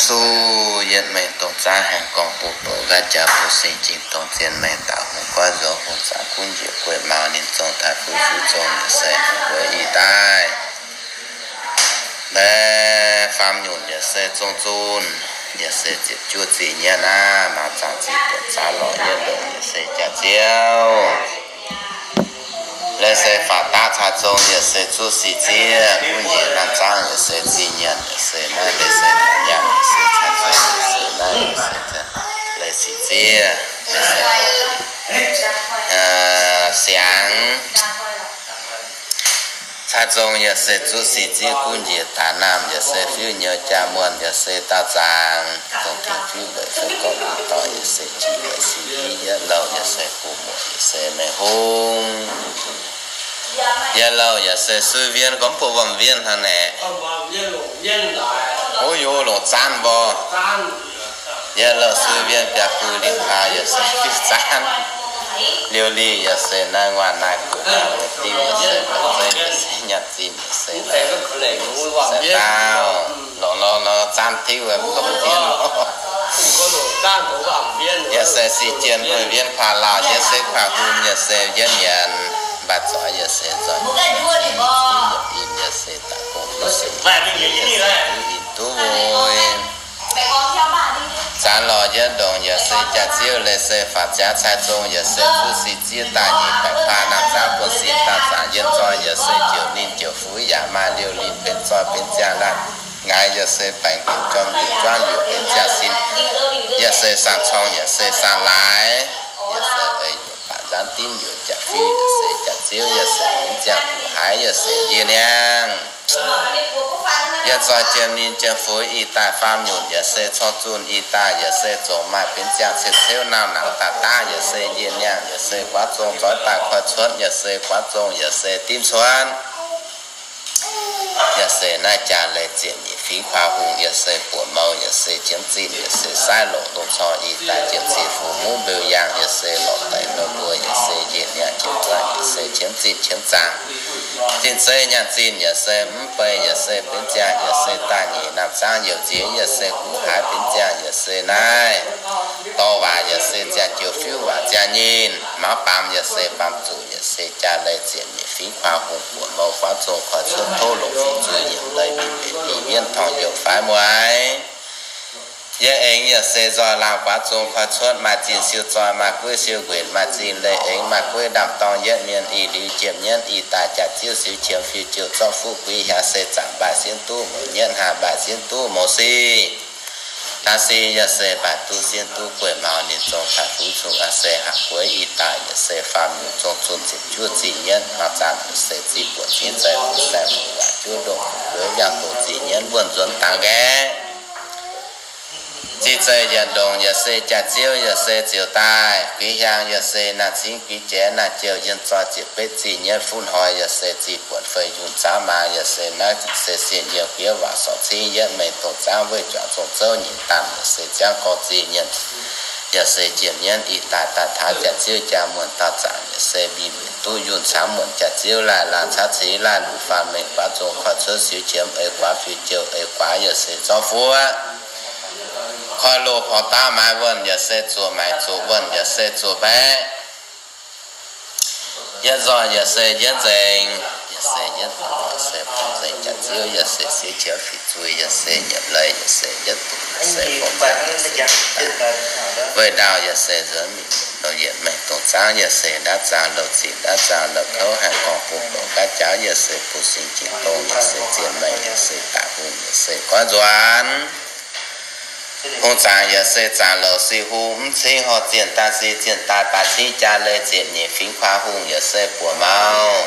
Zuqc yietv mengh dongh zaangv haengx gorngv bun doqc nqaatv jaax bun sing jing dongh zien mengh daaih hungh goiv nzox hungh zaangc gunv njiec gueiv mau ninh zong taaih fuv fuv zong yietc se gueiv ih daaih. Naaiv faam nyunc yietc se zong zunh, yietc se ziepc juov zih nyienv aqv, maaz zaangc zinh buonc zaangv lorz yietv ndongc yietc se jaax ziouv. Leiz se faatv daav caa zong yietc se zuqv sic zieqv, gunv njiec naamh zaangv yietc se zinh nyienc yietc se naaiv leiz se nyaanh yietc se caa zong yietc se naaiv leiz se leiz sic zieqv, leiz se siangx. Caa zong yietc se zuqv sic zieqv gunv njiec daaih naamh yietc se fiuv nyouz jaa muonh yietc se daauh zaangc, dongh tengx fiuv weic fei gorngv bun dorh yietc se jiex weic sic i yietv louh yietc se bun muoc yietc se mengh hungh. Yietv louh yietc se sui wien gorngv bun wuom wien hnangv naeqc. Wuov youz longc zaanv mbuo. Yietv louh sui wien biaa bui lingh hlaax yietc se fiuv zaanv. Liouh lih yietc se naaiv nguaaic naaiv gu'nguaaic diuv yietc se maiv zeiz yietc se nyanc zinh yietc se se daauh lorqc lorqc lorqc zaanv diuv mv dongh dien. Yietc se sic jien mueiz wienv kuaaiv lauh yietc se kuaaiv hungh yietc se yietv nyanc mbaac zoix yietc se zoih yietc se daaih gong duqv se duqv wuov. Zaanv lorz yietv ndongc yietc se jaax ziouv leiz se faatv ziangx cai zong yietc se zuqv sic zieqv daaih nyeic baeqc paa naamh zaangv buonv sic daaih zaangc yiem zoih yietc se jiouc ninh jiouc fuix yaac maaih liouh linh benx zoih benx ziangh laanh ngaix yietc se baengc nqemh jorm nqemh juangv liouc benx ziangh sin yietc se saang-corng yietc se saang-laaix yietc se ei nyuoqc baatc nzaanv dimv liouc jaax fiuv yietc se jaax ziouv yietc se benx ziangh gu'haiz yietc se yie niangh. Yietv zoih jiem ninh jiem fuix ih daaih faam nyunc yietc se corng zunh ih daaih yietc se zoqc maaih benx ziangh cien ceuv nauh nangc daaih daav yietc se yie niangh yietc se guaav zong zoix daaih koi cuotv yietc se guaav zong yietc se dimv cuotv. Yietc se naaiv jaa leiz ziepc nyeic fingx kuaaiv hungh yietc se buoqc mou yietc se qiemx zinh yietc se saaiv longc dongh cor ih daaih jiem ciex fuqv muv mbeu yangh yietc se lorqc daic nor mbuo yietc se yietc niangh jiem guanh yietc se qiemx zinh qiemx zaangc. Zinh zeiv nyaanh zinh yietc se mv bei yietc se benx ziangh yietc se daaih nyeic naamh zaangv youc nziex yietc se gu'haiz benx ziangh yietc se naaiv dorh waac yietc se ziangh joux fiuv waac ziangh nyinh mauv baamz yietc se baamz zuqc yietc se jaa leiz ziepc nyeic fingx kuaaiv hungh buoqc mou guaav zong koi cuotv tov longc fuqv zuiz yiemc leiz mingh mbenc mingh mienv torngv youc faix mueiz. Yie aengx yietc se nzoih laangh guaav zong koi cuotv maaih zinh siou zoih maaih gueiv siou nquenc maaih zinh leih aengx maaih gueiv ndaamv-dorng yietv mienh ih liuz jiem nyienv ih daaih jaax ziouv siux qiemx fiuv jouh zorqv fuqv guix hiaangx se zaangc mbaaih sienv duqv mouz nyietv hnangv mbaaih sienv duqv mouz sic. Daaih sic yietc se mbaaih duqv sienv duqv gueiv maux ninh zong taaih fuqv zung aac se haac gueiv ih daaih yietc se faam nyungc zong zunh ziepc juov zinh nyienv maaz zaangc yietc se zinh buonc zinh zeiv fuqv saeng fuqv waac juov ndongh fuqv gueiv yangh doqc zinh nyienv wuonh nzuonx dangx nqaeqv. Zinh zeiv yietc ndongc yietc se jaax ziouv yietc se ziouc daaih, guix hiaangx yietc se naaic cingv guix jiex naaic jouh yienh zoih ziepc betv zinh nyienv fuqv hnoi yietc se zinh buonc fei yunh zaangv maaz yietc se naaiv se sienh yiem guiev waac sorc cingv yietv mengh dongh zaangv weic juangc zong zouv nyeic daanh yietc se ziangv gorx zinh nyienv yietc se jiem nyienv ih daaih daaih taux jaax ziouv jaa muonh daauh zaangc yietc se mbic mbenc duqv yunh caamv muonc jaax ziouv laih laanh caqv ceix laih luc faanh mengh guaav zong koi cuotv siux qiemx eix guaav fiuv jouh eix guaav yietc se zorqv fuqv koiv loz porv daav maaiz wuonh yietc se zuoqc maengc zuoqc wuonh yietc se zuoqc mbaeqv. Yietv nzoih yietc se yietv nzengc, yietc se yietv nzengc, yietc se porv nzengc jaax ziouv, yietc se siev qiemx fic zuiz, yietc se nyiemc leiz, yietc se yietv duqv, yietc se porv nzengc, yietc se weic ndau, yietc se nzuonx mingh nor yietc mengh dongh zaangv, yietc se ndaauv zaangv louh ziqc, ndaauv zaangv louh kouv haih gorngv bun bouc nqaatv jaax, yietc se bun singx jiex dongh, yietc se zien mengh, yietc se daaih hungh, yietc se goiv nzuonx. Hungh zaangc yietc se zaangc louc sic hungh mv cingv horh zienh daaih sic zienh daaih daaih cingv jaa leiz ziepc nyeic fingx kuaaiv hungh yietc se buoz mouh.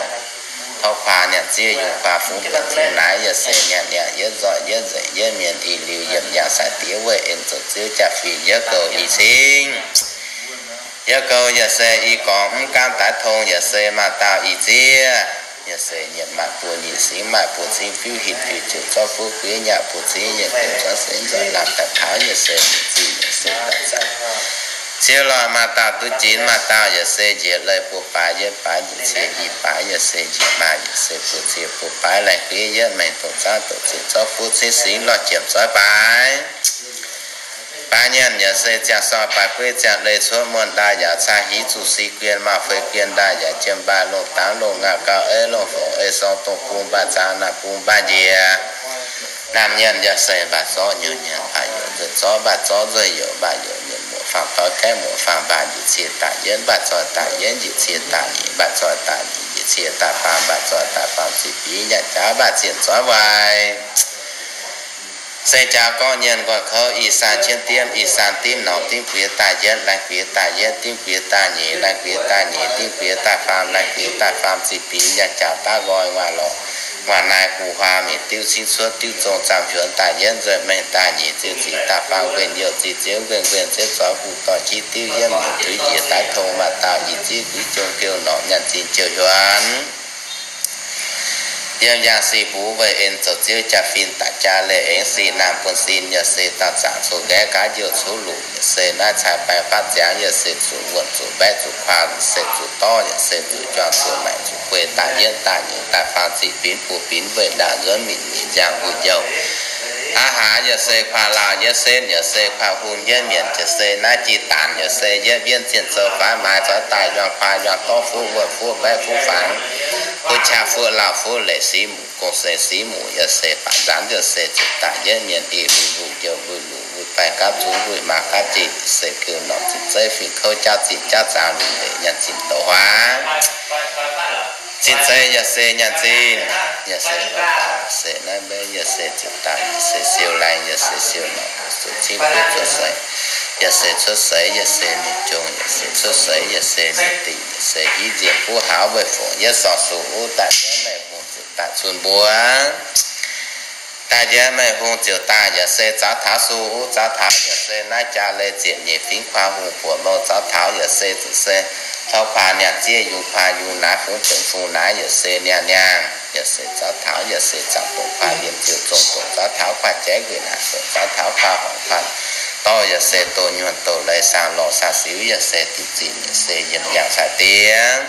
Tov kuaaiv nyanc ziev yungz kuaaiv fungx benx fungx naaiv yietc se nyanc nyanc yietv nzoih yietv nzengc yietv mienh ih liuz yiemc yangh sai diev weih en zoux ziouv jaa fih yietv gouh ih cingv. Yietv gouh yietc se i gorngx mv gaamv daix tong yietc se maaih dauh ih ziev. Yietc se nyiemc maaih buo nyic singx maaih buo cingv fiuv hinc fiuv ziouc zorqv fuqv guiv nyaah buo cingv yietc gouh zorqv se nzoih lamh daaih taux yietc se nyic zinh yietc se daaih zaqc. Ciouv lorh maaih dauh duqv jinx maaih dauh yietc se njiec leiz buo baaix yietv baaix njiec cie i baaix yietc se njiec maaih yietc se buo cie buo baaix laih guiv yietv mengh dongh zaangv doqc zieqc zorqv fuqv cingv singx lorh jiemc zoih baaix. Baaix nyienh yaac se ziangh sorng baaix gueiv ziangh leih cuotv muonh ndaaih yaac caa hiv zuqc si guien maaih feix guien ndaaih yaac jiem mbaaih longh dangx longh ngaah gauh eiv longh fongc ei sorng dongh bung mbaaih zaang naamh bung mbaaih njiec. Naamh nyienh yaac se mbaaih zorqv nyuoz nyienh mbaaih youc nzueic zorqv mbaaih zorqv nzueic youc mbaaih youc nyienh muoc faang doix gaeqv muoc faang mbaaih njiec cie daaih yienv mbaaih zoih daaih yienv njiec cie daaih nyic mbaaih zoih daaih nyic njiec cie daaih faam mbaaih zoih daaih faam ziqc biix nyaanh jaax mbaaih zienh zoih waaic. Se jaax gorngv nyienh nqoi kouv ih saan qienv diemv ih saan dimv norqc dimv guiex daaih yietv laanh guiex daaih yietv dimv guiex daaih nyeic laanh guiex daaih nyeic dimv guiex daaih faam laanh guiex daaih faam ziqc biix nyaanh jaax daav nqoi nguaaic lorqc. Nguaaic naaiv guv huaam mingh diuv cingv cuotv diuv zong zaamh hiuonx daaih yietv nzueic mengh daaih nyeic ziouc ziqc daaih faam nquenh youh ziqc ziouv nquenh nquenh ziouv zoix guv dorh qiex diuv yietv mingh tuix njiec daaih tong maaih daauh nyic ziqv guix jong geu norqc nyaanh zinh jouh hiuonx. Yiem yangh sic mbuv weih en zoux ziouv jaa-fin daaih jaa leih aengx sic naamh buonv sin yaac se dauh zaangc cun nqaeqv gaav njoux cuv luqc yaac se naaiv cai baeng fatv ziangx yaac se zuqc wuonh zuqc mbaeqv zuqc kuaah yaac se zuqc dorv yaac se zuqc juang zuqc maengc zuqc guei daaih yietv daaih nyeic daaih faam ziqc binv buoz binv weih ndaauh nzuonv mingh nyeic nziangh wuic youh. Aav haaix yaac se kuaah laauh yietv setv yaac se kuaah hungh yietv mienc yaac se naaiv jih daanc yaac se yietv yienv zienh zoux faix maaiz zoix daaih yuang kuaah yuang dorv fuqv wuonh fuqv mbaeqv fuqv faanx fuqv qaqv fuqv laauh fuqv leic sic muc gong se sic muc yaac se baac nzanv yaac se ziepc daaih yietv mienc ih luc luc youh luc luc wuic baengh gapv zungv wuic maaz gapv jiex se geu norm zinh zeiv fingx kouv jaav zinh jaav zaangc luc leic nyaanh zinh douc huaav. Zinh zeiv yaac se nyaanh zinh, yaac se se naaiv mbaeqv yaac se ziepc daaih yaac se siou laengz yaac se siou norqc yaac se cingv guv cuotv seix, yaac se cuotv seix yaac se mingh jong yaac se cuotv seix yaac se mingh dingc yaac se hiv nzieqc buv hauz weih fongc yietv sorng suqv daaih yietv meih hungh ziouc daaih cun mbuo. Daaih yietv meih hungh ziouc daaih yaac se zaux taux suqv zaux taux yaac se naaiv jaa leih ziepc nyeic fingx kuaah hungh buoqc mou zaux taux yaac se zuqc se tov kuaah niangh ziev yungz kuaah yungz naaiv fungx benx fungx naaiv yaac se niangh niangh yaac se zaux taux yaac se zaangc dongc kuaah yiem ziouc zongh dongc zaux taux kuaah jaiv nqueqc naanc dongc zaux taux kuaah horngc kuaah dorh yaac se doh nyuonh doh leiz saang lorh saang siux yaac se diuc zinh yaac se yiem yangh cai diev.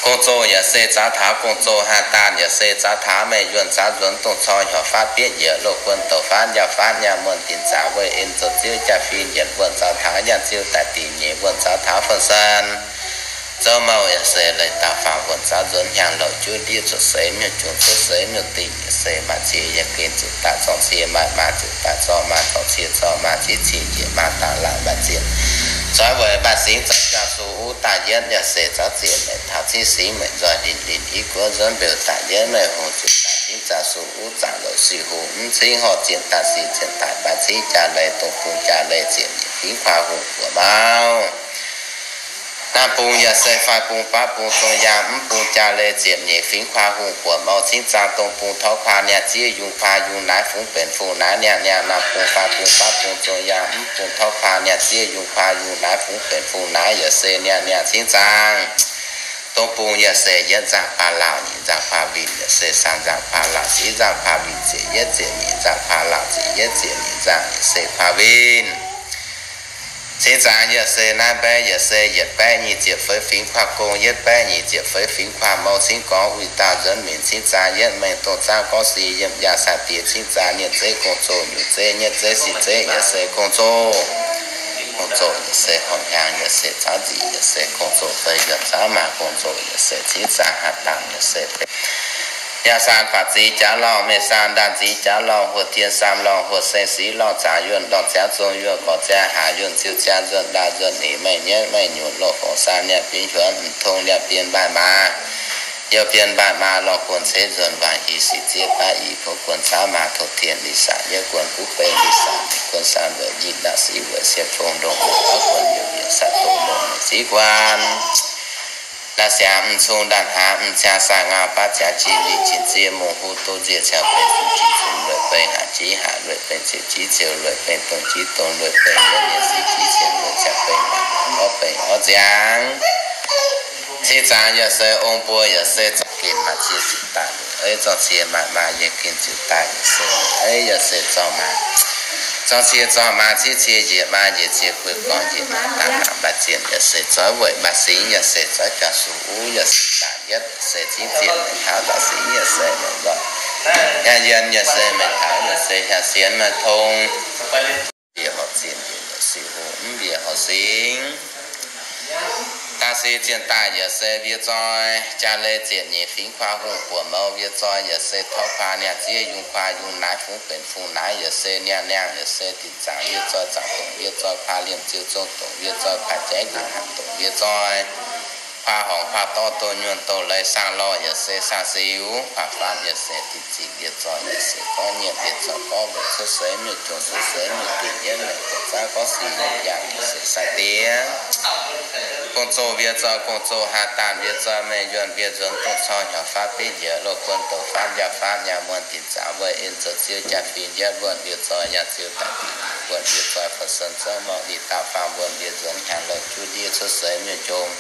Gong-zoh yaac se zaux taux gong-zoh haah daanh yaac se zaux taux meih yuonh zaux nzuonx dongh cor hiorc faatv bietv njiec loz guon douc faatv njaaux faatv nyaanh muonh dinc zaux weih en zoux ziouv jaa-fin yienc wuonh zaux taux nyaanh ziouv daaih dingc nyeic wuonh zaux taux fun-san zoux mouh yaac se leiz dauh faam wuonh zaux nzuonx hnyangx louc juv ndiev cuotv seix miuc-jungx cuotv seix miuc-dingh yaac se maaih cie yaac gen ziepc daaih zorng cie maaih maa ziepc daaih zorng maa zorng cie zorng maa ziev cie njiec maa dangx laauh maaih ziex zoih weic maaih singx zoih jaa suqv uv daaih yietv yaac se zaux ziex meic taux cingv singx meic nzoih linh linh i guov nzuonx mbeux daaih yietv meih hungh ziepc daaih cingv zaux suqv uv zaangc louc sic hungh mv cingv horh zienh daaih sic zienh daaih baaix cingv jaa leiz dongh bung jaa leiz ziepc nyeic fingx kuaah hungh buoqc mouh. Naamh bung yaac se faix bung baav bung zong yaang mv bung jaa leiz ziepc nyeic fingx kuaah hungh buoqc mouh cingv zaang dongh bung tov kuaah niangh ziev yungz kuaah yungz naaiv fungx benx fungx naaiv niangh niangh naamh bung faix bung baav bung zong yaang mv bung tov kuaah niangh ziev yungz kuaah yungz naaiv fungx benx fungx naaiv yaac se niangh niangh cingv zaang. Dongh bung yaac se yietv nzangc kuaah laauh, nyic nzangc kuaah winh, yaac se saam nzangc kuaah laauh, civ nzangc kuaah winh, ziepc yietv ziepc nyeic nzangc kuaah laauh, ziepc yietv ziepc nyeic nzangc, yaac se kuaah winh. Cingv zaang yaac se naaiv mbaeqv, yaac se yietc baeqv nyic ziepc feix fingx kuaah gong, yietv baeqv nyic ziepc feix fingx kuaah mouh cingv gorngv uix dauh nzuonx minc cingv zaang yietv mengh dongh zaangv gorngv si yiem yangh cai diex cingv zaang nyeic zeiv gong-zoh, nyungc zeiv nyietv zeiv sic zeiv yaac se gong-zoh. Gong-zoh yaac se horngh hnyangx, yaac se zaux nzic, yaac se gong-zoh fei yuonh zaux maaz gong-zoh, yaac se cingv zaang hatc dangc, yaac se yangh saan faatv zic jaax lorngh, mengh saan ndaanh zic jaax lorngh, huoqv tien saam lorngh, huoqv seng sic lorngh, zaangc yuonh lorngh, ziangx zong yuonh, gorqv ziangx haac yuonh, ziux ziangx nzuonh, ndaaih nzuonh, nyic mengh nyietv mengh nyunc, loz fongc saam liangh bien hiuonx, mv tong liangh bien mbaih maa, youh bien mbaih maa, lorh guon ceix nzuonx, waaic hih sic zieqv baav i, kouv guon caux maa, tov tien li saac yietv guon, buv beng li saac guon, saan weic nyic naaic sic weic sien fong, ndongc weic auv guon, youh yietc saac dongh longc mengh sic guan. Naaiv siangx mv cong ndaanh hlaax, mv ciangv saah ngau, baav ziangx jin lingh jin ziev, mongh huv duqv nziev ciangx beng, fun jin fun lueic beng, haac jiv haac lueic beng, ciouv jiv ciouv lueic beng, dongh jiv dongh lueic beng, yietv nyei sic jiv ciouv lueic ciangx beng, orv beng orv ziangx. Cingv zaang yaac se ong mbuo yaac se zaux gen maaih cie ziepc daaih lueic, ei, zorng cie maaih maa yie gen ziepc daaih yaac se, ei, yaac se zorng maa, zorng cie zorng maa cingv cie njiec maa, njiec cie guei gorngv njiec maa dangx maaih mbaaih zienh yaac se zoih weic maaih singx yaac se zoih jaa suqv uv yaac se daaih yietv yaac se cingv zienh mengh taux daaih singx yaac se mengh nzoih, yaac yienh yaac se mengh taux yaac se hnyangx sienx maaih tong. Mbiec horc zienh, mbiec horc siu hungh, mv mbiec horc singx. Daaih se zienh daaih yaac se ndie zoi, jaa leiz ziepc nyeic fingx kuaa hungh buoc mouz ndie zoi yaac se tov kuaa niangh ziev yungz kuaa yungz naaiv fungx benx fungx naaiv yaac se niangh niangh yaac se dinc zaangc ndie zoi zaangc dongc ndie zoi kuaa liemh ziu zong dongc ndie zoi kuaa jaiv njiec hanc dongc ndie zoi. Kuaa horngc kuaa dorv doh nyuonh doh leiz saang lorh yaac se saang siu, kuaa faatv yaac se dinc ziqc ndie zoi yaac se gorngv nyienh ndie zoi gorngv weic cuotv seix nyuonh jomc cuotv seix nyuonh dingc yietv mengh dongh zaangv gorngv sic nyuonh yangh yaac se sai diev. Gong-zoh ndie zoi gong-zoh haa daanh ndie zoi meih yuonh ndie nzuonx dongh cor hnyouv faatv bieiv njiec loz guon douc faatv njaaux faatv nyaanh muonh dinc zaangc weic en zoux ziu jaa-fin yietv wuonh ndie zoi yangh ziu daaih dinc wuonh ndie zoi fun sen zouv morngh ndie daauh faam wuonh ndie nzuonx hnyangx loz juv ndie cuotv seix nyuonh jomc.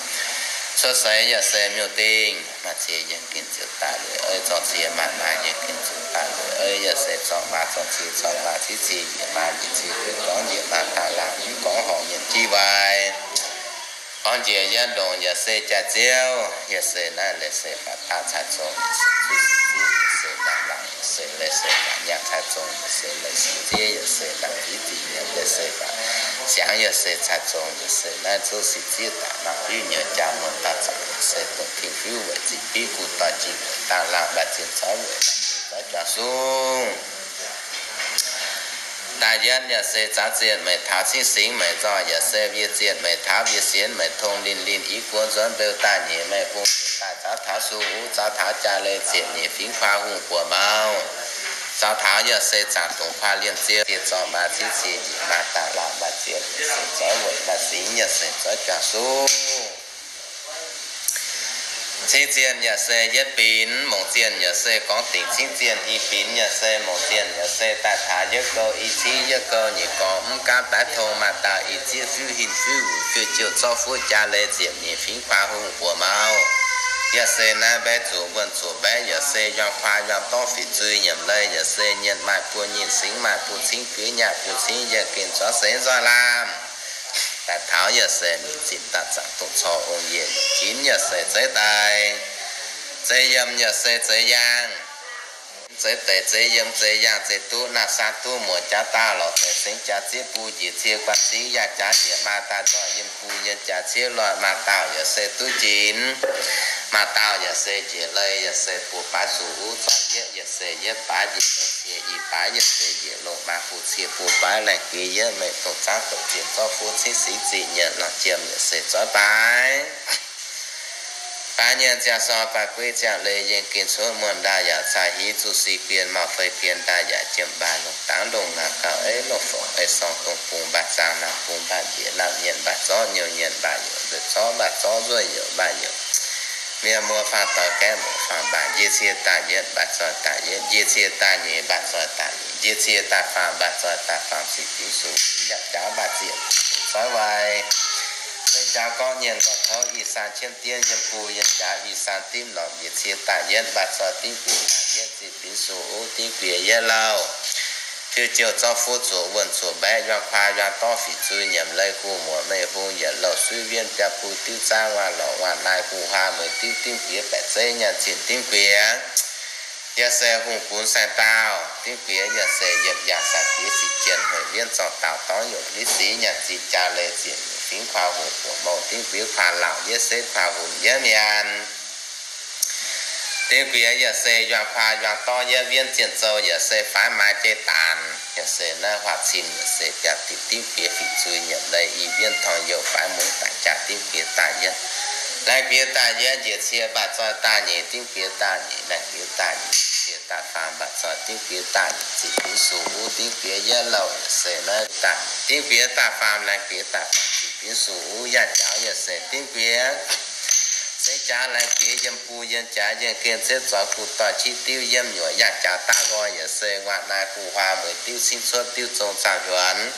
Cuotv seix yaac se nyuonh dingh. Maaih ziex yiem gengh ziouc daaih lueic ei, zorng ziex maaih maaih yiem gengh ziouc daaih lueic ei, yaac se zorng maa zorng ziex zorng maa ziex ziex njiec maa njiec ziex njiec gorngv njiec maa daaih laangh mv gorngv horngc nyienc jiv waaic. Gorngv njiec yietv ndongc yaac se jaax-ziouv, yaac se naaiv leiz se faatv daav cai zong, yaac se zuqv sic ziev, yaac se naaiv laangh, yaac se leiz se faatv nyaanh cai zong, yaac se leiz sic ziev, yaac se naaiv ziex ziex nyienc, yaac se faatv siangx, yaac se cai zong, yaac se naaiv zuqv sic ziev daaih mangc fiuv nyei jaa muonh daaih zaangc, yaac se dongh king fiuv weic zinh biv gu doix jiex weic dangh laangh mbaih zinh zorv weic dangh zorv juangc sung. Daaih yietv yaac se zaux zienh meih taux cingv singx meih nzoih, yaac se ndie zienh meih taux ndie sienx meih tong linh linh i guoqv nzuonx mbeu daaih nyeic meih bung daaih zaux taux sung wuov zaux taux jaa leiz ziepc nyeic fingx kuaa hungh buoz mouh. Zaux taux yaac se zaangc dongc kuaa liemh ziu, dieh zorqv maaih ziex ziex njiec maaih daaih laangh maaih ziex, yaac se zorv weic maaih singx, yaac se zorv juangc sung. Cingv zienh yaac se yietv binx, mongc zienh yaac se gorngv dingc cingv zienh, i binx yaac se mongc zienh yaac se daaih taux yietv gouh, i cingv yietv gouh nyic gorngv mv gaamv daaih tong maaih dauh i zieqv fiuv hinc fiuv wuc fiuv jiouh zorqv fuqv jaa leiz ziepc nyeic fingx kuaa hungh buoz mouh. Yaac se naaiv mbaeqv zuqc wuonh zuqc mbaeqv, yaac se yuang kuaa yuang dorv fic zui nyiemc leiz, yaac se nyienh maaih buo nyienh singx maaih buo cingv guiev nyaah buo cingv yieh gengh zorqv seix nzoih lamh. Daaih taux yaac se mingh zinh daaih zaangc dongh cor ong yie, jinx yaac se zeiv daaih, zeiv yiem yaac se zeiv yaangh, zeix deix zeix yiem zeix yaangh zeix duqv naaiv saang duqv muoz jaax daauh lorz deix sengx jaax zieqv bun njiec cie guan zingv yaac jaax njiec maa daaih nzoih yiem bun yiem jaax zieqv loih maa dauh yaac se duqv jinx, maa dauh yaac se njiec leiz yaac se bun baaix zuqc wuov zorqv yietv yaac se yietv baaix njiec longc cie i baaix yaac se njiec longc maa bun cie bun baaix laengh guiex yietv meih dongh zaangv doqc zienh zorqv fuqv cingv singx zienh nyienc lorh jiem yaac se zorqv baaix. Baaix nyienc ziangh sorng baaix gueiv ziangh leiz yiem gengh cuotv muonh ndaaih yaac cai hiv zuqc sic guen mauh fei guen ndaaih yaac jiem mbaaih longc dangv longc ngaangc gauh ei longc fongc ei sorng dongh bung mbaaih zaangh naamh bung mbaaih njiec naamh nyienc mbaaih zorqv nyouh nyienc mbaaih youc nzueic zorqv mbaaih zorqv nzueic youc mbaaih youc. Mienh muoz faang doix gaeqv muoz faang mbaaih njiec cie daaih yietv mbaaih zoih daaih yietv njiec cie daaih nyeic mbaaih zoih daaih nyeic njiec cie daaih faam mbaaih zoih daaih faam ziqc binv sux yaac jaax mbaaih ziec zorqv waaic. Seix jaax gorngv nyienc nqorngv kouv i saan qiemv diev yiem bun yiem jaax i saan dimv lorqc njiec cie daaih yietv mbaaih zoih dimv guiex daaih yietv ziqc binv sux wuov dimv guiex yietv lauh. Fiuv jiouh zorqv fuqv zuqc wuonh zuqc mbaeqv yuang kuaa yuang dorv fic zui nyiemc leiz hu muoc meih hung yietc louh suiv wien biaa bun diuv zaangv waac lorqc waac naaiv hu huaa mueiz diuv dimv guiex baeqc zeiv nyaanh zinh dimv guiex. Yaac se hungh gunv saeng-daauh dimv guiex yaac se yietc yaangh saeng guiex ziqc jienh heuc mienv zorng daauh dorngv yungc liv sic nyaanh zinh jaa leiz ziepc nyeic fingx kuaa hungh buoqc mouh dimv guiex kuaa lauh yietv setv kuaa hunc yietv mienh. Dimv guiex yaac se yuang kuaa yuang dorv yietv wienv zienh zou yaac se faix maaiz jei daanc yaac se naaiv huaax cin yaac se biaa diuc dimv guiex fic zui nyiemc leiz i wienv torngv youh faix mungz daaih jaa dimv guiex daaih yietv. Laengz guiex daaih yietv njiec cie mbaaih zoih daaih nyeic dimv guiex daaih nyeic laengz guiex daaih nyeic cie daaih faam mbaaih zoih dimv guiex daaih nyeic ziqc binv sux wuov dimv guiex yietv louh yaac se naaiv daaih dimv guiex daaih faam laengz guiex daaih faam ziqc binv sux wuov yaac jaax yaac se dimv guiex. Seix jaax laengz guiex yiem bun yiem jaax yiem gengh ziepv zoux gu doix qiex diuv yiem nyuoqc yaac jaax daav nqoi yaac se waac naaiv gu huaa mueiz diuv cingv cuotv diuv zong zaangh yuonx.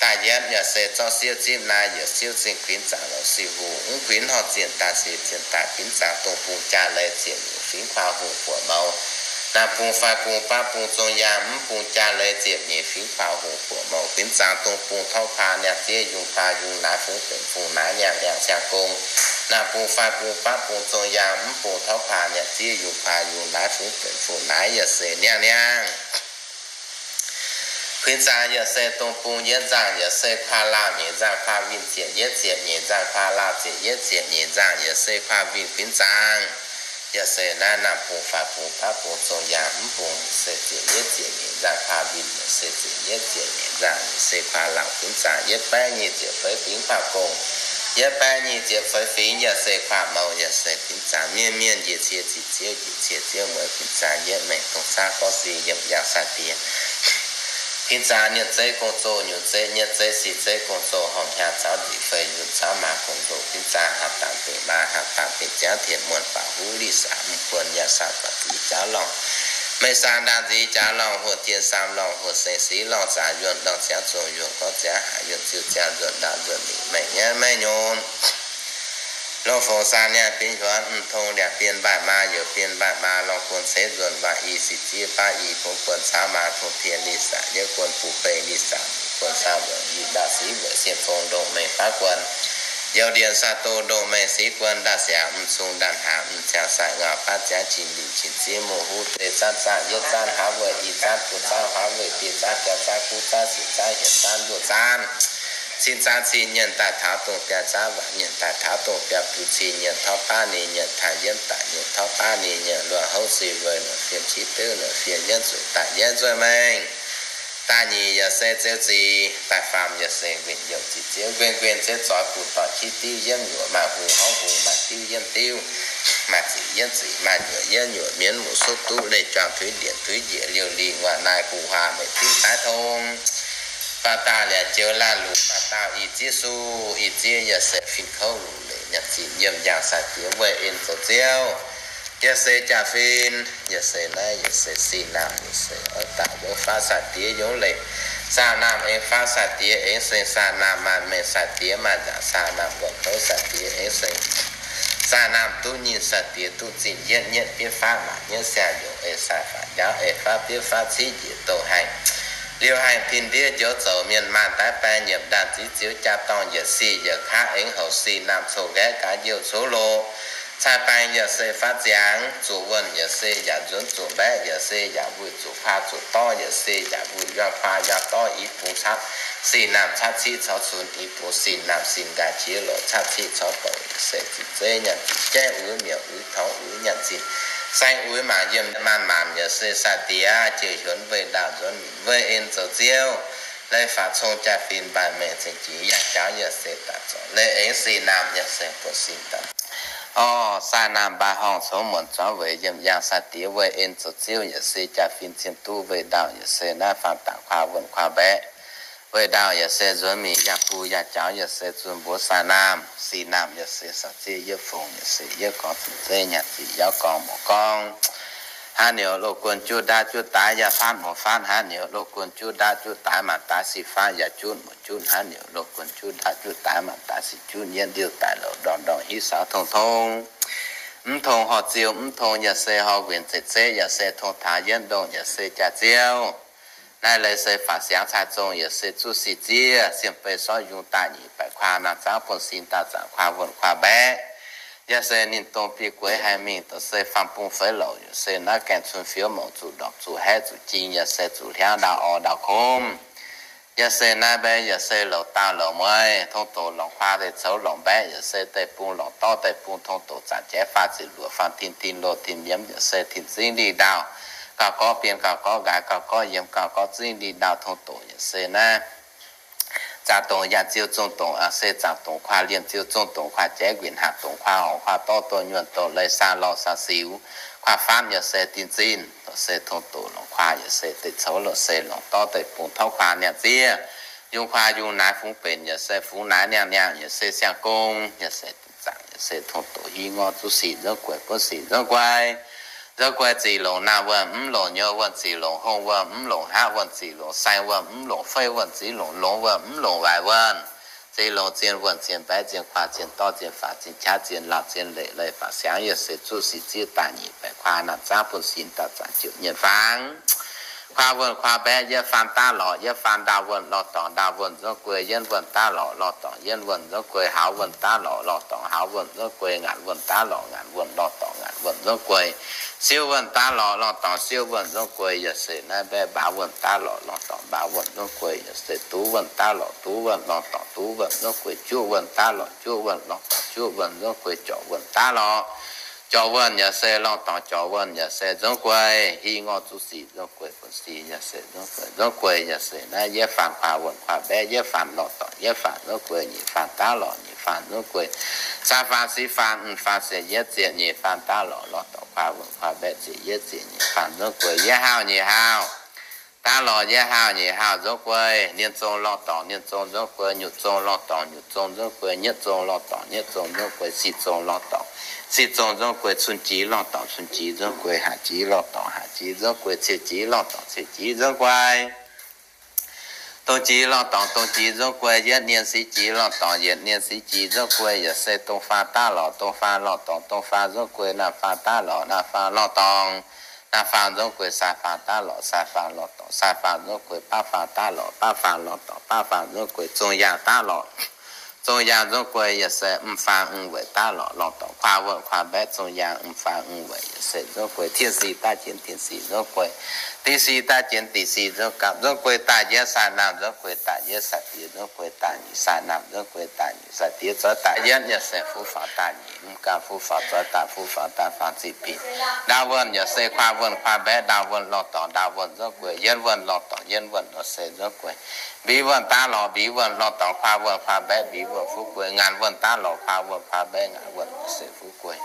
Daaih yietv yaac se zorqv siouv zipv naaiv yietc siouv zingh kuinx zaangc lorqc siouv hungh mv kuinx horngh zienh daaih siouv zienh daaih kuinx zaangc dongh bung jaa leiz ziepc nyeic fingx kuaa hungh buoqc mouh. Naamh bung fai bung baav bung zong yaangh mv bung jaa leiz ziepc nyeic fingx kuaa hungh buoqc mouh kuinx zaangc dongh bung tov kuaa niaa ziev yungz kuaa yungz naaiv fungx benx fungx naaiv niangh niangh siang gong. Naamh bung fai bung baav bung zong yaangh mv bung tov kuaa niaa ziev yungz kuaa yungz naaiv fungx benx fungx naaiv yaac se niangh niangh. Kuinx zaangc yaac se dongh bung yietv nzangh, yaac se kuaah laauh nyeic nzangh kuaah winh ziepc yietv ziepc nyeic nzangh kuaah laauh ziepc yietv ziepc nyeic nzangh, yaac se kuaah winh kuinx zaangc. Yaac se naaiv naamh bung faix bung baav bung zong yaangh mv bung, yaac se ziepc yietv ziepc nyeic nzangh kuaah winh, yaac se ziepc yietv ziepc nyeic nzangh, yaac se kuaah laauh kuinx zaangc. Yietv baeqv nyic ziepc feix fingx kuaah gong, yietv baeqv nyic ziepc feix fingx, yaac se kuaah mouz, yaac se kuinx zaangc. Mienh mienh njiec cie ziqc ziouv, njiec cie ziouv mueiz kuinx zaangc. Yietv mengh dongh zaangv gorngv si yiem yangh sai-diex kuinx zaangc. Nyiemc zeiv gong-zoh, nyutc zeiv nyiemv zeiv, si zeiv gong-zoh, horngh hnyangx zaux nziqc fei, yunh zaux maaz gong-zoh kuinx zaangc. Haaix dauh benx maa, haaix dauh benx ziangv tien muonh, baac huv lic saax mv buonc, yaac saah guatc nzic jaav lorngh, meix saah ndaangc nzic jaav lorngh, hoc tien saam lorngh, hoc seng siv lorngh, zaangc yuonh lorngh, ziangv zong yuonh gorngv ziangv haaix, yuonh ziuh ziangh nzuonx ndaauv nzuonx lic, mengh nyaiv maiv nyonc. Longc fongc saah niaa binv hiuonv, mv tong liangc bien mbaih maa, youc bien mbaih maa, lorngh guon ceix nzuonx, waac i sic ziev baav i bungx guon caux maa, tong tien lic saax yietv guon, buv beiv lic saax guon caux weic i, ndaauv siv weic sien fong ndongc mengh baav guon, youc ndienc saah doh ndongc mengh siv guon, ndaauv siangx mv cung ndaauv hnaangx, mv ciangx sai ngauh baav ziangv, qin lic qin ziev, muoz huv deix zaanv zaanv, yietv zaanv hlaax weic i zaanv, buo zaanv hlaax weic die zaanv, jaa zaanv kuv zaanv, siec zaanv hietc zaanv, nduoh zaanv, cin zaanv cin nyienz daaih taux dongh biaa zaanv, waac nyienz daaih taux dongh biaa buv cin nyienz, torv baav ninh nyienz, taaih yiemv daaih nyienz, torv baav ninh nyienz, luonh houv si weic luonh fiem, qiex diuv luonh fiem, yienv zueiz daaih yienv zueiz mengh. Da'nyeic yaac se zeux zic, da'faam yaac se nquin youh zic ziouv, nquin nquin ziouv zoix guv doic, qiex diuv yiemv nyuoqc, maaih hungh houv hungh, maaih diuv yiemv diuv, maaih zic yiemv zic, maaih nyuoqc yiemv nyuoqc, mienv muqc suqv duqv, leih juangc tuix ndienc tuix njiec, liouh li nguaaic naaic guv huaax, meic diuv daaih tong. Baac dauh liac joux laanh luc, baac dauh ih ziev suv, ih ziev yaac se fin kouv luc leic nyanc zinh yiem yangh sai-diex weih en zoux ziouv. Yaac se jaa-fin, yaac se naaiv, yaac se sin naamh, yaac se oix daaih yungz faatv sai-diex yungz leic. Saah naamh aengx faatv sai-diex aengx seng, saah naamh maaih mengh sai-diex maaih nzaangc, saah naamh wuonh kouv sai-diex aengx seng, saah naamh duqv nyinh sai-diex duqv zinh, yietv nyietv bietv faatv maac, nyietv siang yungz eix sai faatv njaaux, eix faatv bietv faatv civ njiec douz haengh. Liuz haengh tin ndiev njoux zoux, mienh maanh daaih baeng nyiemc, ndaanh ziv ziouv jaa-dorngh, yietc sic yietc kaav aengx houc sin naamh coux nqaeqv gaax youh coux loz. Cai baeng yaac se faatv ziangx, zuqc wuonh yaac se yaac nzuonx, zuqc mbaeqv yaac se yaac wuic, zuqc kuaah zuqc dorv yaac se yaac wuic, yuang kuaah yuang dorv i bung capv, sin naamh capv civ caux cunx i bung, sin naamh sin nqaai qiex loz capv civ caux douc, yaac se zinh zeiv nyanc zinh, jaiv uix miuc uix torngx uix nyanc zinh, saeng uix maanc yiem maanh maanc, yaac se sai-diex jiex hiuonv weih ndaauh nzuonx minc weih en zoux ziouv. Leiz faatv cong jaa-fin mbaanh mengh zengc jiex yangh jaux, yaac se daaih zorc leiz aengx sin naamh, yaac se buoqc sin daaih. Orv, saah naamh mbaaih horngh congx muonc zuangx weic yiem yangh sai-diex weih en zoux ziouv, yaac se jaa-fin cien duqv weih ndaauh, yaac se naaiv faam dangc kuaah wuonh kuaah mbaeqv weih ndaauh, yaac se nzuonx mingh yangh buo yangh jaux, yaac se zunh mbuox saah naamh. Sin naamh yaac se saah zieqv yietv fongc, yaac se yietv gorngv zinh zeiv nyanc zinh, yaac gorngv muoz gorngv hnangv niouz loz guon juqv ndaauv juqv daaix, yaac faanv muoz faanv hnangv niouz loz guon juqv ndaauv juqv daaix, maanc daaix sic faanv yaac jutv muoz jutv hnangv niouz loz guon juqv ndaauv juqv daaix, maanc daaix sic jutv yietv ndiuh daaih louc ndorngh ndorngh hitv saux tong tong. Mv tong horh ziouh, mv tong yaac se horh nquinc zeiv zeiv, yaac se tong taux yietv ndongh, yaac se jaax ziouv. Naaiv leiz se faatv siangx cai zong, yaac se zuqv sic ziev, siem bei sorv yungz daaih nyic baeqc kuaah, naamh zaangv buonv sin daaih zaangc kuaah wuonh kuaah mbaeqv. Yaac se ninh dongh biei gueix haih mingh, douc se faam bung feix louc, yaac se naaiv gaengh cun fioux mouc zuqc ndorpc zuqc haeqv zuqc jing, yaac se zuqc hliangv ndaauh orv ndaauh komv. Yaac se naaiv mbaeqv, yaac se louc daauh louc mueiz, tong doqc lorngc kuaah deix coux lorngc mbaeqv, yaac se deic-bung lorngc dorv deic-bung, tong doqc zaangc jaiv faah ziepc luoqc faanh tin tin loh tin nyiemz, yaac se tin zingv ndih ndaauh. Gauh gorqv bienh gauh gorqv nqaaix, gauh gorqv yiemx gauh gorqv zingv ndih ndaauh, tong doqc yaac se naaiv zaangc dongc yaac ziouc zong dongc, aa se zaangc dongc kuaah liemh ziouc zong dongc kuaah jaiv nquinc, hatc dongc kuaah horngc kuaah dorv, dorh nyuonh dorh leiz, saah lorh saah siux, kuaah faanv yaac se din zinh, lorqc se tong doqc lorngc kuaah, yaac se deic-coux lorqc se lorngc dorv deic-bung, torv kuaah niangh ziev, yungz kuaah yungz naaiv fungx benc, yaac se fungx naaiv niangh niangh, yaac se siang gong, yaac se zaangc, yaac se tong doqc hiv ngorv zuqv sic nzorng gueix, buonv sic nzorng gueix. Nzorng gueix zic longc naamh wuonh, mv longc nyouz wuonh, zic longc hongh wuonh, mv longc haav wuonh, zic longc saeng wuonh, mv longc feiv wuonh, zic longc longx wuonh, mv longc waaic wuonh, zic longc zien wuonh, zien mbaeqv, zien kuaah, zien dorv, zien faanv, zien qaqv, zien laauh, zien leic, leiz faatv siangx, yaac se zuqv sic ziev daaih nyic baeqc kuaah, naamh zaangv buonv sin daaih zaangc ziouc nyienh fangx. Kuaah wuonh kuaah mbaeqv, yietv faam daav lorqc, yietv faam ndaauh wuonh, lorh dorngc ndaauh wuonh nzorng guei, yienv wuonh daav lorqc, lorh dorngc yienv wuonh nzorng guei, hauz wuonh daav lorqc, lorh dorngc hauz wuonh nzorng guei, ngaanc wuonh daav lorqc, ngaanc wuonh lorh dorngc, ngaanc wuonh nzorng guei, siouv wuonh daav lorqc, lorh dorngx siouv wuonh nzorng guei, yaac se naaiv mbaeqv mbaaux wuonh daav lorqc, lorh dorngx mbaaux wuonh nzorng guei, yaac se duqv wuonh daav lorqc, duqv wuonh lorh dorngx duqv wuonh nzorng guei, juqv wuonh daav lorqc, juqv wuonh lorh dorngx juqv wuonh nzorng guei, jorqc wuonh daav lorqc, jorqc wuonh yaac se lorh dorngx jorqc wuonh yaac se nzorng guei, hingh ngorc zuqc sic nzorng guei, buonv sic yaac se nzorng guei, nzorng guei yaac se naaiv yietv faanh kuaax wuonh kuaax mbaeqv, yietv faanh lorh dorngx yietv faanh nzorng guei, nyeic faanh daav lorqc nyeic faanh nzorng guei, caa faanh sic faanh m'faanh siec yietv ziec nyeic faanh daav lorqc, lorh dorngx kuaax wuonh kuaax mbaeqv ziec yietv ziec nyeic faanh nzorng guei, yietv haauh nyeic haauh daav lorqc, yietv haauh nyeic haauh nzorng guei, nienv zong lorh dorngx nienv zong nzorng guei, nyutc zong lorh dorngx nyutc zong nzorng guei, nyietv zong lorh dorngx nyietv zong nzorng guei, sic zong lorh dorngx sic zong nzorng guei, cun jiex lorh dorngx cun jiex nzorng guei, haac jiex lorh dorngx haac jiex nzorng guei, ciec jiex lorh dorngx ciec jiex nzorng guei, dongh jiex lorh dorngx dongh jiex nzorng guei, yietv nienv sic jiex lorh dorngx yietv nienv sic jiex nzorng guei, yaac se dongh faanh daav lorqc, dongh faanh lorh dorngx dongh faanh nzorng guei, naamh faanh daav lorqc, naamh faanh lorh dorngx, naamh faanh nzorng guei, sai faanh daav lorqc, sai faanh lorh dorngx, sai faanh nzorng guei, baav faanh daav lorqc, baav faanh lorh dorngx, baav faanh nzorng guei, zong yaangh daav lorqc, zong yaangh nzorng guei, yaac se m'faang m'weic daav lorqc, lorh dorngx kuaax wuonh kuaax mbaeqv, zong yaangh m'faang m'weic, yaac se nzorng guei, tien sic daaih jienv diqc sic nzorng guei, diqc sic daaih jienv diqc sic nzorng gapv, nzorng guei daaih yietv sai naamh, nzorng guei daaih yietv sai diex, nzorng guei daaih nyeic sai naamh, nzorng guei daaih nyeic sai diex, zoix daaih yietv, yaac se fuqv faaux daaih nyeic, m'gapv fuqv faaux, zoix daaih fuqv faaux, daaih faang ziqc bic. Ndaauv wuonh yaac se kuaax wuonh kuaax mbaeqv, ndaauv wuonh lorh dorngx ndaauv wuonh nzorng guei, yienv wuonh lorh dorngx yienv wuonh yaac se nzorng guei, mbiv wuonh daav lorqc, mbiv wuonh lorh dorngx kuaax wuonh kuaax mbaeqv, mbiv wuonh fuqv guei, ngaanc wuonh daav lorqc, kuaax wuonh kuaax mbaeqv, ngaanc wuonh yaac se fuqv guei,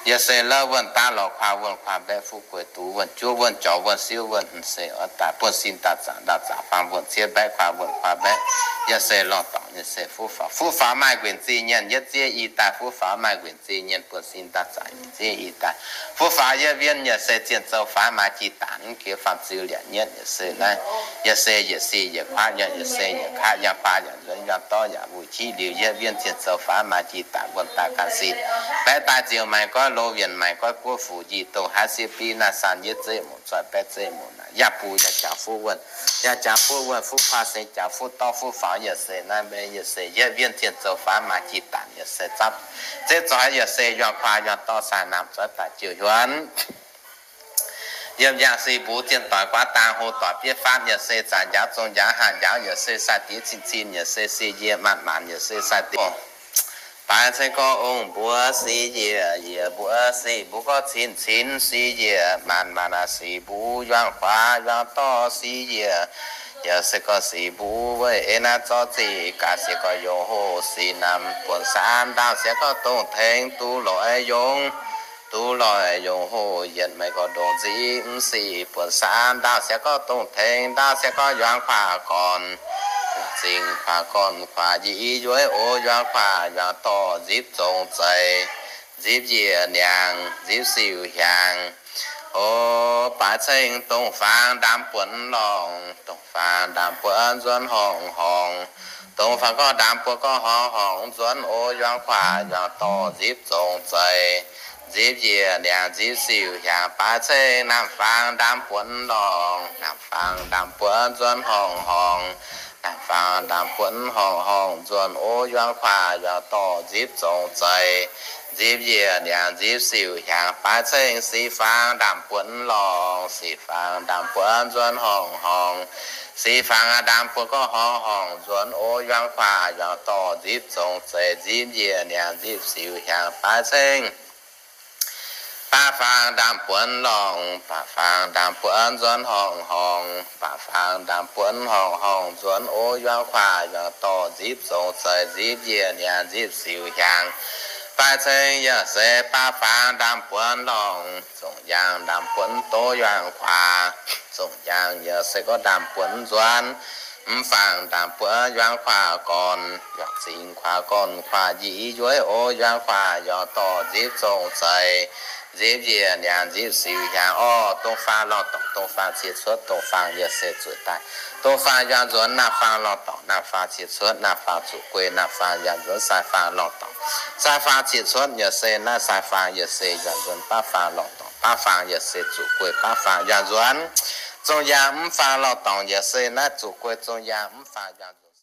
yaac se louv wuonh daav lorqc, kuaax wuonh kuaax mbaeqv, fuqv guei, duqv wuonh juov wuonh jorqc wuonh siouv wuonh, se oix daaih buonv-sin daaih zaangc, daaih zaangc faang wuonh ciev mbaeqv, kuaax wuonh kuaax mbaeqv, yaac se lorh dorngx, yaac se fuqv faaux, fuqv faaux maaih nquenc zingh nyienh, yietv zieqv i daaih, fuqv faaux maaih nquenc zingh nyienh, buonv-sin daaih zaangc, yietv zieqv i daaih, fuqv faaux yietv wien, yaac se zienh zou faix maaih jih daanc, mv giox faam ziu liac nyietv, yaac se naaiv, yaac se yietc sic yietc kuaatv yaac, yaac se yietc kaatv yaac, kuaax yaac nzuonx yaac, dorv yaac wuic qiv liuz yietv wien, zienh zou faix maaih jih daanc, wuonh daaih ganh sin, baeqv daaih ziouc maengc goiv lo, wienh maengc goiv guoqv fuc, njiec dongh haaix sieqv biv naaiv san, yietv zeqv muc zoih, baeqv zeqv muc naaic, yaac buv yaac jaux fuqv wuonh, yaac jaux fuqv wuonh, fuqv kuaax seng jaux fuqv dorv fuqv faaux, yaac se naaiv mbaeqv, yaac se yietv wien, zienh zou faix maaih jih daanc, yaac se zapv zeqv zoih, yaac se yuang kuaax yuang dorv sai naamh, zoih daaih jiouc hiuonv. Yiem yangh si mbuo zienh doic guaav dang, hlo doic bieiv faatv, yaac se zaanc njaaux zong njaaux hatc njaaux, yaac se sai diex cin cin, yaac se sie yie maanc maanc, yaac se sai diex. Baaix ceng gorx ong mbuo si yie, yie mbuo si mbuo gorx cin cin, si yie maanc maanc, si mbuo yuang kuaax yuang dorv si yie, yaac se gorx si mbuo weic ei naaiv zorqv ziqc gaax, siec gorx yongc hoc si naamh buonc saan ndaangc, siec gorx dongh tengx duqv loic yongc duqv loic yongc hoc yietc, maiv gorx ndongc nziv mv sic buonc saan ndaangc, siec gorx dongh tengx ndaangc, siec gorx yuang kuaax gorn, zingh kuaax gorn kuaax njiec yueiv o, yuang kuaax yuang dorh nzipv zongc zeiz, nzipv njiec niangx, nzipv siouc hiaangx. O, baaix ceng dongh faang ndaamv buonc lorngh, dongh faang ndaamv buonc nzuonx horngh horngh, dongh faang gorngv ndaamv buonc gorngv horngh horngh nzuonx o, yuang kuaax yuang dorh nzipv zongc zeiz, nzipv njiec niangx, nzipv siouc hiaangx, baaix ceng naamh faang ndaamv buonc lorngh, naamh faang ndaamv buonc nzuonx horngh horngh, naamh faang ndaamv buonc horngh horngh nzuonx o, yuang kuaax yuang dorh nzipv zongc zeiz, nzipv njiec niangx, nzipv siouc hiaangx, baaix ceng si faang ndaamv buonc lorngh, si faang ndaamv buonc nzuonx horngh horngh, si faang ndaamv buonc gorngv horngh horngh nzuonx o, yuang kuaax yuang dorh nzipv zongc zeiz, nzipv njiec niangx, nzipv siouc hiaangx, baaix ceng baav faang ndaamv buonc lorngh, baav faang ndaamv buonc nzuonx horngh horngh, baav faang ndaamv buonc horngh horngh nzuonx o, yuang kuaax yuang dorh nzipv zongc zeiz, nzipv njiec niangx, nzipv siouc hiaangx, baaix ceng yaac se baav faang ndaamv buonc lorngh, zongc yaangh ndaamv buonc doz yuang kuaax, zongc yaangh yaac se gorngv ndaamv buonc nzuonx, mv faang ndaamv buonc yuang kuaax gorn, yuang zingh kuaax gorn kuaax njiec yueiv o, yuang kuaax yuang dorh nzipv zongc zeiz, nzipv njiec niangx, nzipv siouc hiaangx orqc. Dongh faang lorh dorngc, dongh faang cie cuotv, dongh faang yaac se zuqc daaih, dongh faang yuang nzuonx, naamh faang lorh dorngc, naamh faang cie cuotv, naamh faang zuqc guei, naamh faang yuang nzuonx, sai faang lorh dorngc, sai faang cie cuotv, yaac se naaiv sai faang yaac se yuang nzuonx, baav faang lorh dorngc, baav faang yaac se zuqc guei, baav faang yuang nzuonx, zongc yaangh mv faang lorh dorngc, yaac se naaiv zuqc guei, zongc yaangh mv faang yuang